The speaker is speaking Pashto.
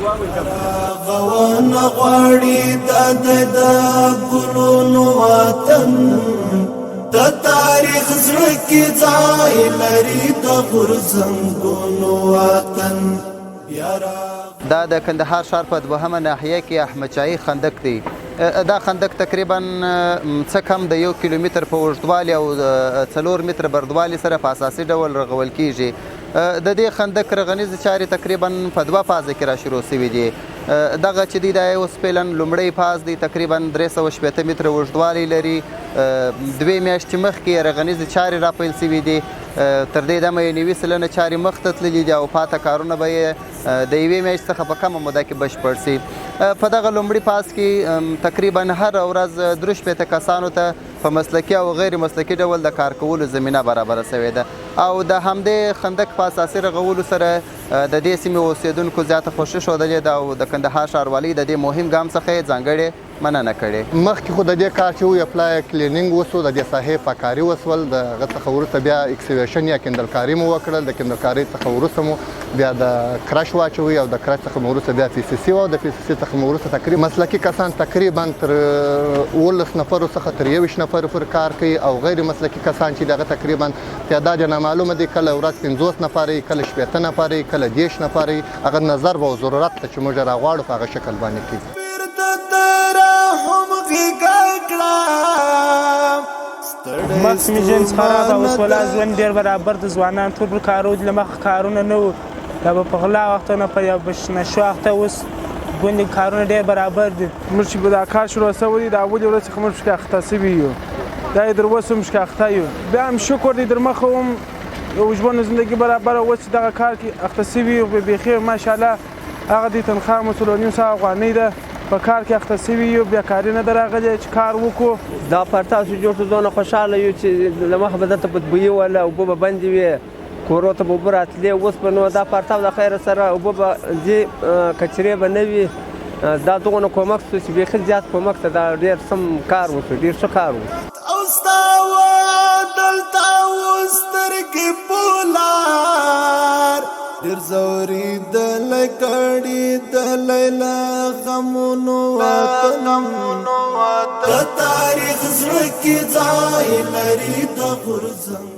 غوانه غواړي د ګلونو وطن، د تاریخ زړه کې ځای لري د غورځنګونو وطن یارا. دا د کندهار ښار په دوهمه ناحیه کې احمدشاهي خندق دی. دا خندق تقریبا څه کم د 1 کیلومتر په اوږدوالي او 4 متره بردوالي سره په اساسي ډول رغول کیږي. د دې خندق رغنیزې چارې تقریبا په دوه فازه کې را شروع شوې دي. دغه چې دی دا اوس فعلا لومړی فاز دی، تقریبا 360 متره اوږدوالی لري. 2 میاشتې مخکې یې رغنیزې چارې را پیل شوې دي. تر دې دمه یې 90% چارې مخته تللې دي او پاته کارونه به یې د یوې میاشتې څخه په کمه موده کې بشپړ شي. په دغه لومړي فاز کې تقریبا هره ورځ 63 کسانو ته په مسلکي او غیر مسلکي ډول د کار کولو زمینه برابره شوې ده او د همدې خندق په اساسي رغولو سره د دې سیمې اوسېدونکو زیاته خوښي ښودلې ده او د کندهار ښاروالۍ د دې مهم ګام څخه یې ځانګړې مننه کړې. مخکې خو د دې کار چې وو پلای cleaning وسو، د دې ساحې پاکاري وسول. د هغه څخه وروسته بیا excavation یا کندلکاري مو وکړل. د کندلکاري څخه وروسته مو بیا د crush واچوي او د crush څخه مو وروسته بیا PCC او د PCC څخه مو وروسته تقریبا مسلکي کسان تقریبا تر 17 نفرو څخه تر 21 نفرو پر کار کوي او غیر مسلکي کسان چې دغه تقریبا تعداد یې نامعلومه دی، کله ورځ 50 نفره، کله 60 نفره، کله 30 نفره، هغه نظر او ضرورت ته چې موږ راغواړو په هغه شکل باندې کوي. مخکې مې ژوند خراب اوس ولا ژوند ډېر برابر د ځوانان ټول پر کارو دي. له مخه کارونه نه وو، یا به په غلا اخته نه په یا به نشو اخته، اوس ګوندې کارونه ډېر برابر دي. موږ چې دا کار شروع شوی دی د اولې ورځ څخه موږ پکې اخته شوي یو، دا یې تر اوسه هم پکې اخته یو. بیا هم شکر دی در مخه هم یو ژوند زندګي برابره. اوس چې دغه کار کې اخته شوي یو بیخي ماشاءالله هغه دی تنخوا مو 4.5 افغانۍ ده، په کار کې اخته شوي یو، بېکاري نه ده راغلې چې کار وکړو. دا پرتاو چې جوړ شو دونه خوشحاله یو چې له مخه به دلته بدبویي وله، اوبه به بندې وې، کورو ته به اوبه راتلې. اوس به نو دا پرتاو د خیره سره اوبه به ځي، کچرې به نه وي. دا دغونه کومک شو چې بیخي زیات کومک ته دا ډېر سم کار وشو، ډېر ښه کار وشو. او ستا دلته اوس سترګې پولار ډېر ځورېدلی کړېدلی له غمونو وطن، د تاریخ زړه کې ځای لري د غورځنګ.